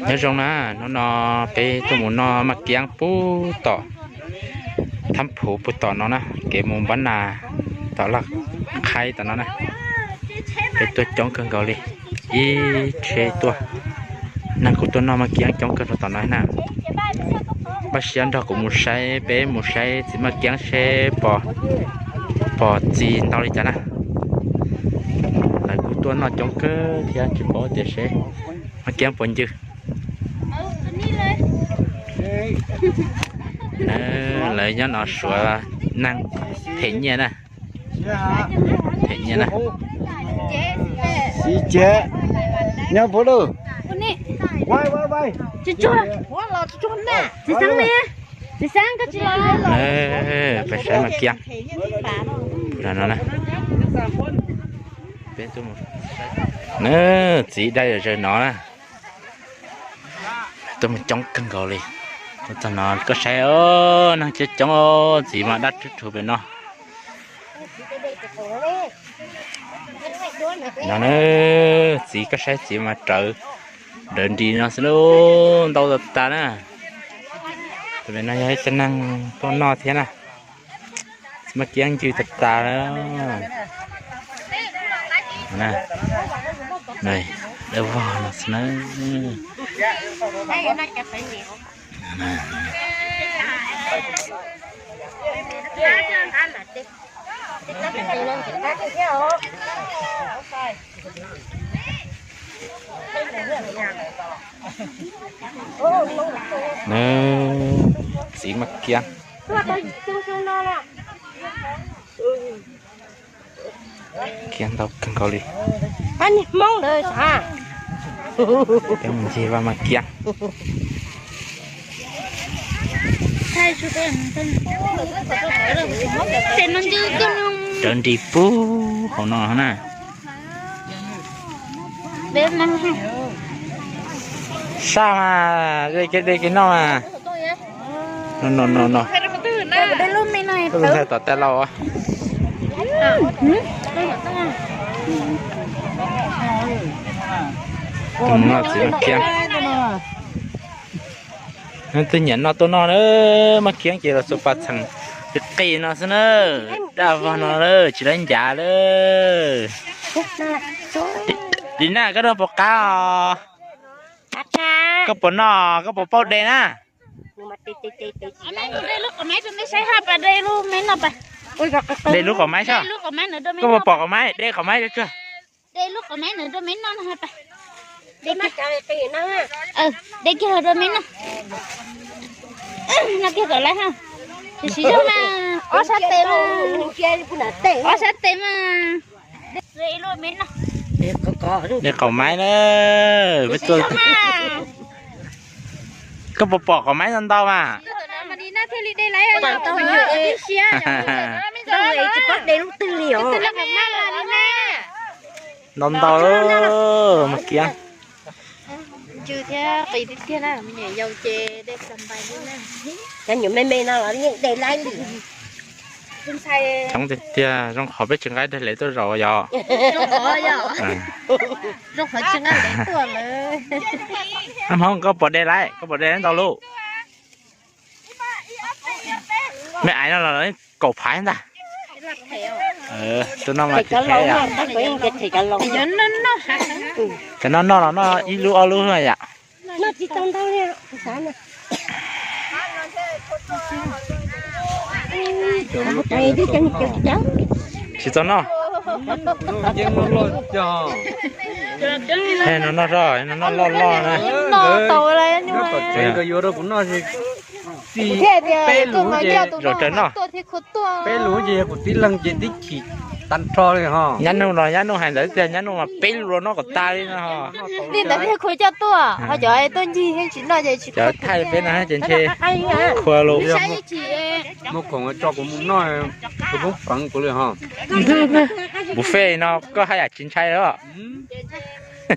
Nyob zoo na, hnub no peb tuaj mus noj maj kiab pub tom thab phuv pub tom no na, kev mus npab nas tom laj qhaib tom no na. Peb tuaj coob kawg nkaus li, ib tsheb tuaj. Neeg kuj tuaj noj maj kiab coob kawg rau tom no na. Npaj siab nrog kuv mus saib, peb mus saib txiv maj kiab seb pom txiv ntau li cas na. Lawv kuj tuaj noj coob kawg thiab tsis paub tias seb maj kiab puas ncw. Lawv nyob no suav neeg them nyiaj na. Them nyiaj na. Peb saib maj kiab no na. Txiv dai zawm zaws no na. Tuaj mus coob kawg nkaus li. Tuaj txog no koj saib, neeg coob coob, txiv mas dab rhuv rhuv pem no. No na, txiv koj saib txiv mas rawv, rawv nris no xwb na, ntau tas tas na. Tus pem no yog ib cov neeg tuaj noj thiab na. Txiv maj kiab ncw tas tas lawm. Dawb vog no xwb na. Txiv maj kiab, kiab ntau kawg nkaus li. Peb mus ncig vaj maj kiab. Rawv nris pub hauv no na. Saj mas, de kev de kev noj mas. No no no no. Ntshai tom tas lauj. Tus no txiv maj kiab. Twb nyiam noj tuaj noj na, maj kiab ces los xuas pas txheem qis qis no xwb na. Daj vog no lawm tsis lawv ncav lawm. Dim na koj noj puas qab os? Koj puas noj, koj puas paub de na? De lub qos maib soj. Koj puas pom qos maib, de qos maib tsuag. De kiag rau me noj. Noj kiag kom laiv ha. Tab sis yog mas ob sab tes mas, ob sab tes mas. De qos maib na. Koj puas pom qos maib ntau ntau mas? Ntau ntau, mas kiag. Coob tiag tiag, zoo qhov peb tsis nqa daim lem tuaj zaum yom. Hmoob, koj puas de laiv, koj puas de ntau lub? Mej aiv no los kaum phaiv ntag. Tus no mas tsis them yom. Cov no noj los noj ib lub ob lub yom. Tsis tau noj. No noj, no noj loj loj na. Zaum raws noj. Peb lus ces yog kuv tib leeg ces tib chim tag nrho li ho. Nyab Nuj los Nyab Nuj hais ntawd tiag, Nyab Nuj mas peb lus los noj kom tag li no. Li ntawd thiaj khuv coj tuaj, ho cov tuaj ncig tsis noj ces tsis, cov thaij peb no ces ntshe khuv lus. Muaj khoom tso kuv mus noj, kuv poob feev kuv li ho. Buffet no koj haj yam tsis ntshai los.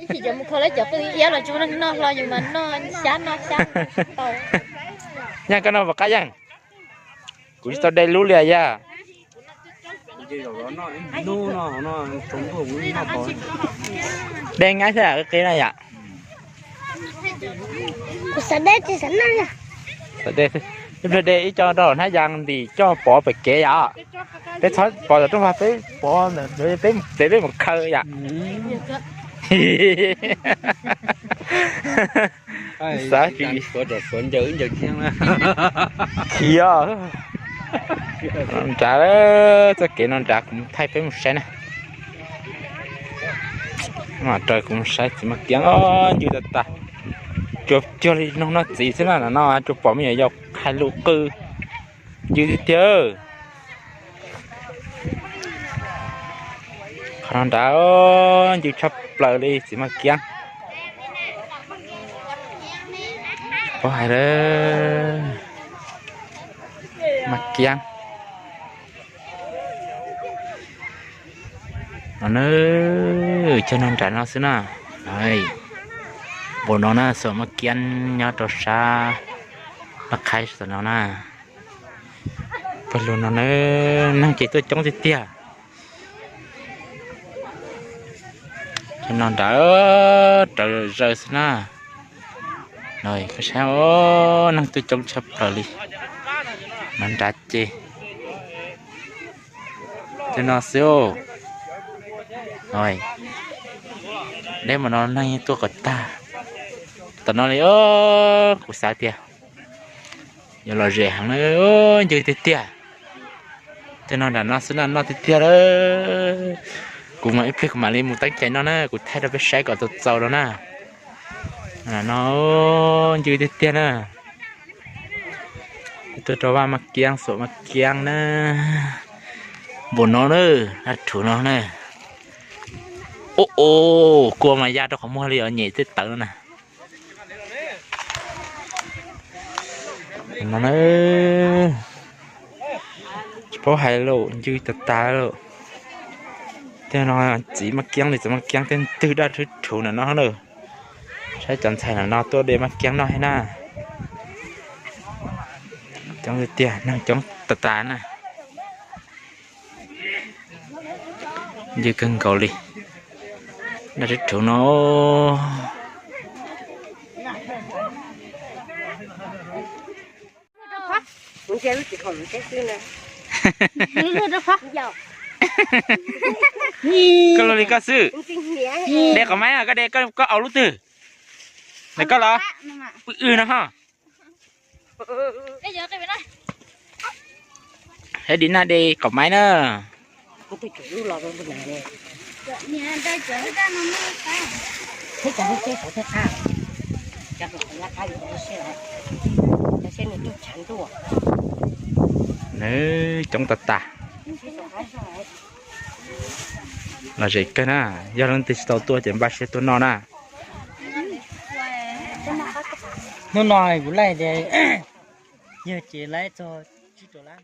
Ib chim cov mus kho lawv cov qwj iab los tsis muaj neeg noj hlo, yus mas noj xyab noj xyab tau. Yeej, koj noj puas qab yeej? Kuv tsis tau de lub li yom. De nqaib xwb qi na yom. Kuv xav dej tsis xav noj. Xav dej xwb. Ib pliag de ib co rau hnab yas ntim coj pov pem kev yom. Peb txhob pov tom rooj vag, peb pov ntawm peb, peb mus khaws yom. Xav tsis khiav. Nrad, txoj kev no nrad kuv thaij peb mus saib na. Mam raws kuv mus saib txiv Maj Kiab os, ncw tas tas. Tsuas cuag li noog noj txiv xwb na, no tsuas pom me nyuam yaus hais lus qw, ncw tiag tiag. Qhov no nrad ncw tshaj plaws li txiv Maj Kiab. Paub hais lawm, Maj Kiab. No na, cog no nram no xwb na. Npaum no na, xuam Maj Kiab nyob rau sab Naj Qhaib tom no na. Pawg lug no na, neeg ces tuaj coob tiag tiag. Cog no nrad, rawv zaws xwb na. Koj saib, neeg tuaj coob tshaj plaws li. No nrad ces cog no xwb. Deb mas no neeg tuaj kom tag. Tom no li, kuv xav tias yuav lom zem heev na, ncw tiag tiag. Tej no nram no xwb na, noj tiag tiag lawm. Kuv mam ib pliag kuv mam li mus teeb cai noj na, kuv thaij rau peb saib kom txaus txaus no na. No ncw tiag tiag na. Tuaj rau vaj Maj Kiab, xuam Maj Kiab na. Npaum no na, dab rhuv no na. Ub, kua mas ya rau qhov muag li os, nyem tej tawv no na. No na, tsis paub hais lawm, ncw tas tas lawm. Tej no txiv Maj Kiab li, txiv Maj Kiab tej ntwg dab rhuv rhuv ntawm no na. Saib cov ntxhais ntawm no tuaj de Maj Kiab noj thiab na. Coob tiag tiag, neeg coob tas tas na. Ncw kawg nkaus li. Dab rhuv rhuv no. Koj luag li koj xwb. De qos maib, koj de, koj aus lub twg? Ntawm koj los? Pw w no ho. Hab di na, de qos maib na. Nws coob tas tas. Lom zem kawg na, yog leej twg tsis tau tuaj ces npaj siab tuaj noj na. Hnub no kuv laij tias yawg ces laij txog tsib rau lab.